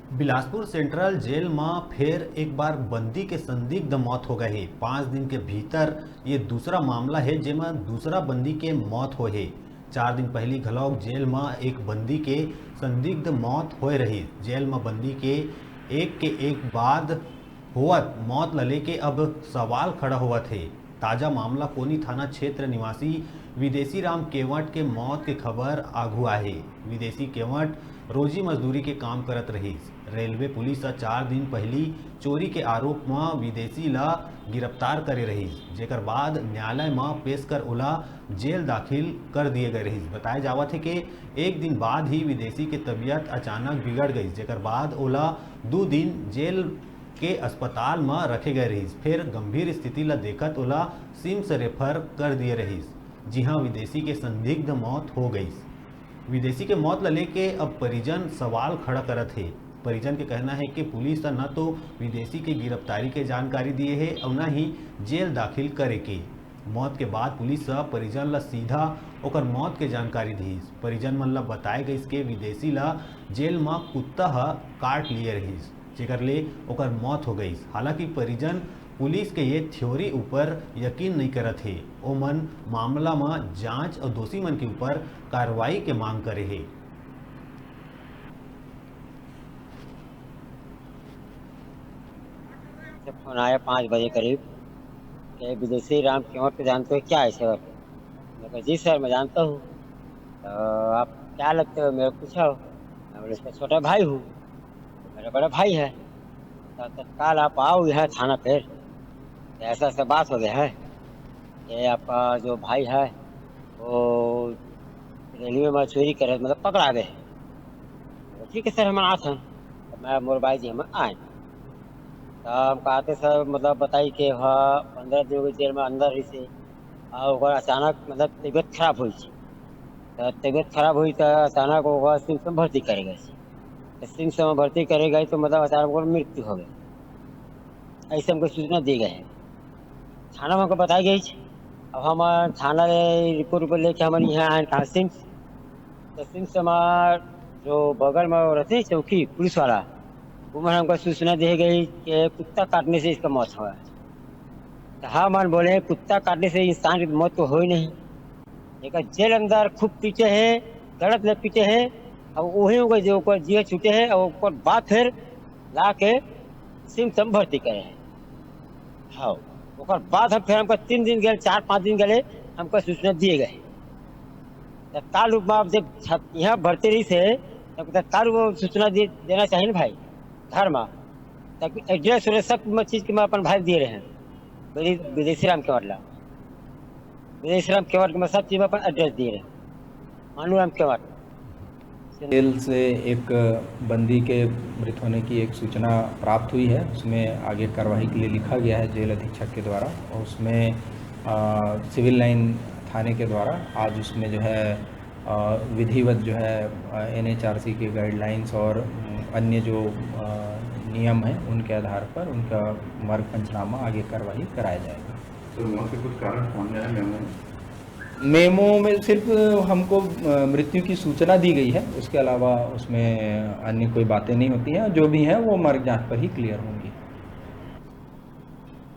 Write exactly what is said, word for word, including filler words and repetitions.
Bilaspur central jail म फेर एक बार बंदी के संदिग्ध मौत हो गए हे। पाँच दिन के भीतर ये दूसरा मामला हे, जेमा दूसरा बंदी के मौत होए हे। चार दिन पहली घलौक जेल म एक बंदी के संदिग्ध मौत होए रही। जेल म बंदी के एक के एक बाद होवत मौत ल लेके अब सवाल खड़ा होवत हे। ताजा मामला कोनी थाना क्षेत्र निवासी विदेशी राम केवट के मौत के खबर आघू आहे। विदेशी केवट रोजी मजदूरी के काम करत रहिस। रेलवे पुलिस ह चार दिन पहिली चोरी के आरोप म विदेशी ला गिरफ्तार करे रहिस, जेकर बाद न्यायालय म पेश कर ओला जेल दाखिल कर दिए गए रहिस। बताए जावत हे कि एक दिन बाद ही विदेशी के तबीयत अचानक बिगड़ गई, जेकर बाद ओला दू दिन जेल के अस्पताल म रखे गए रहिस। फिर गंभीर स्थिति ला देखत ओला सिम्स रेफर कर दिए रहिस, जिहां विदेशी के संदिग्ध मौत हो गईस। विदेशी के मौत ला लेके अब परिजन सवाल खड़ा करत हे। परिजन के कहना है कि पुलिस ह न तो विदेशी के गिरफ्तारी के जानकारी दिए हे और न ही जेल दाखिल करे के। मौत के बाद पुलिस ह परिजन ला सीधा ओकर मौत के जानकारी दिस। परिजन मन ला बताए गइस के विदेशी ला जेल म कुत्ता ह काट लिए रहिस, जेकर ले ओकर मौत हो गइस। हालांकि परिजन पुलिस के ये थ्योरी ऊपर यकीन नइ करत हे। ओमन मामला म जांच और दोषी मन के ऊपर कार्रवाई के मांग करे हे। से फोन आया पाँच बजे करीब कि विदेशी राम केवट को जानते हो क्या है सर? मैं कहा, "जी सर, मैं जानता हूँ।" "तो आप क्या लगते हो?" मेरे पूछा हो। मैं बोले, "इसका छोटा भाई हूँ।" "तो मेरा बड़ा भाई है।" "तो तत्काल आप आओ यहाँ थाना पर, ऐसा ऐसा बात हो गया है कि आपका जो भाई है वो रेलवे में चोरी करे, मतलब पकड़ा गए।" "ठीक है सर, हम आते हैं।" तो मैं मोर भाई जी हम आए। तो हम कहते सर, मतलब बताई कि हाँ, पंद्रह दिन के जेल में अंदर ही से, और ओकर अचानक मतलब तबीयत खराब हुई थी। तो तबीयत खराब हुई तो अचानक ओकर सिम्स में भर्ती करे गए। तो सिम्स में भर्ती करे गए तो मतलब अचानक ओकर मृत्यु हो गई, ऐसे हमको सूचना दी गई है। थाना में हमको बताई गई थी। अब हम थाना ले रिपोर्ट उपोर्ट लेके हम यहाँ आए कहाँ सिम्स। तो सिम्स हमार जो बगल में रहते हैं चौकी पुलिस वाला, वो में हमको सूचना दी गई कि कुत्ता काटने से इसका मौत हुआ है। तो हम बोले, कुत्ता काटने से इंसान की मौत तो हो ही नहीं। एक जेल अंदर खूब पीटे हैं, गलत ले पीटे हैं, और वही ओकर जो ओकर जिए छूटे हैं और ओकर बाद फिर ला के सिम्स में भर्ती करे हैं। हाँ, ओकर बाद हम फिर हमको तीन दिन गए, चार पाँच दिन गए, हमको सूचना दिए गए। तत्काल रूप में आप जब छप-, यहाँ भर्ती रही से, तब तत्काल वो सूचना दे, देना चाहिए ना भाई, घर में, ताकि एड्रेस वड्रेस सब म-, चीज के मैं अपन भाई दिए रहे हैं, विदे-, विदेशी राम केवट ला, विदेशी राम केवट के मैं सब चीज में अपन एड्रेस दिए रहे, मानू राम केवट। जेल से एक बंदी के मृत होने की एक सूचना प्राप्त हुई है, उसमें आगे कार्रवाई के लिए लिखा गया है जेल अधीक्षक के द्वारा, और उसमें आ, सिविल लाइन थाने के द्वारा आज उसमें जो है आ, विधिवत जो है एनएचआरसी के गाइडलाइंस और उम, अन्य जो आ, नियम हैं उनके आधार पर उनका मर्ग पंचनामा आगे कार्रवाई कराया जाएगा। सर, वहाँ से कुछ कारण सामने आया मेमो में? मेमो में सिर्फ हमको अ, मृत्यु की सूचना दी गई है, उसके अलावा उसमें अन्य कोई बातें नहीं होती हैं। जो भी हैं वो मर्ग जांच पर ही क्लियर होंगी।